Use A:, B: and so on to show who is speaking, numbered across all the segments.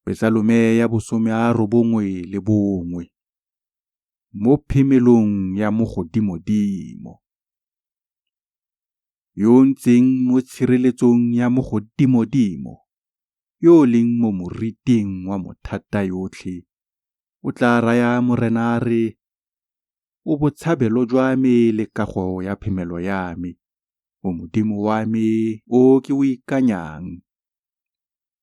A: Pesalome ya bosome a 91. Mo phemelong ya Mogodimodimo. Yo o ntseng mo tshireletsong ya Mogodimodimo, yo o leng mo moriting wa Mothatayotlhe, o tla raya Morena a re, O botshabelo jwa me le kago ya phemelo ya me, o Modimo wa me o ke o ikanyang.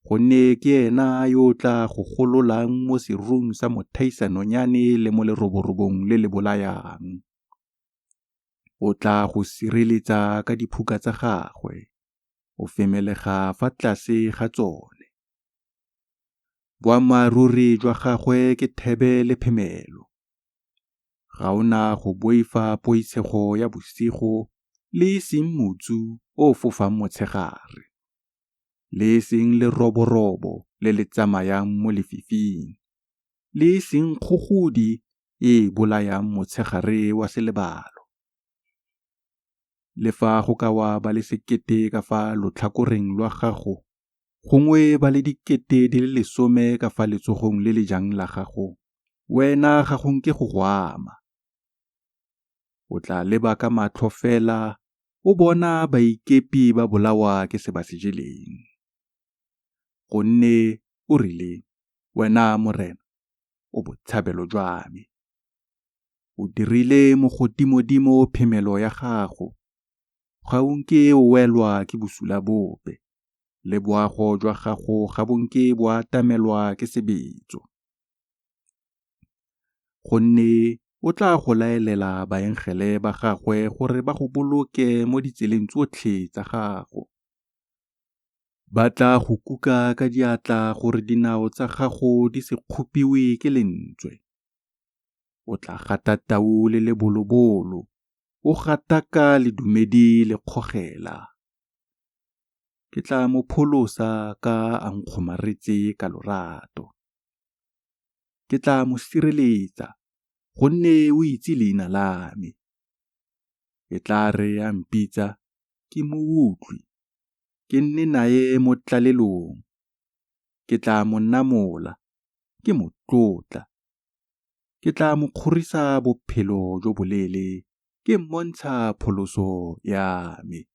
A: Gonne ke ena yo o tla go gololang mo serung sa mothaisanonyane le mo leroborobong le le bolayang. O tla go sireletsa ka diphuka tsa gagwe, o femelega fa tlase ga tsone. Boammaaruri jwa gagwe ke thebe le phemelo. Ga o na go boifa poitshego ya bosigo le e seng motsu o o fofang motshegare, le e seng leroborobo le le tsamayang mo lefifing, le e seng kgogodi e e bolayang motshegare wa selebalo. Le fa go ka wa ba le sekete ka fa lotlhakoreng lwa gago, gongwe ba le 10,000 ka fa letsogong le le jang la gago, wena ga go nke go go ama. O tla leba ka matlho fela o bona baikepi ba bolawa ke se ba se jeleng. Gonne o rile, Wena Morena, o botshabelo jwa me. O dirile Mogodimodimo phemelo ya gago, ga o nke o welwa ke bosula bope, le boago jwa gago ga bo nke bo atamelwa ke sebetso. Gonne o tla go laelela baengele ba gagwe gore ba go boloke mo ditseleng tsotlhe tsa gago. Ba tla go kuka ka diatla gore dinao tsa gago di se kgopiwe ke lentswe. O tla gata tau le lebolobolo, o gataka ledumedi le kgogela. Ke tla mo pholosa ka a nkgomaretse ka lorato. Ke tla mo sireletsa, gonne o itse leina la me. E tla re a mpitsa, ke mo utlwe, ke nne nae mo tlalelong, ke tla mo namola, ke mo tlotla. Ke tla mo kgorisa bophelo jo boleele, ke mmontsha pholoso ya me.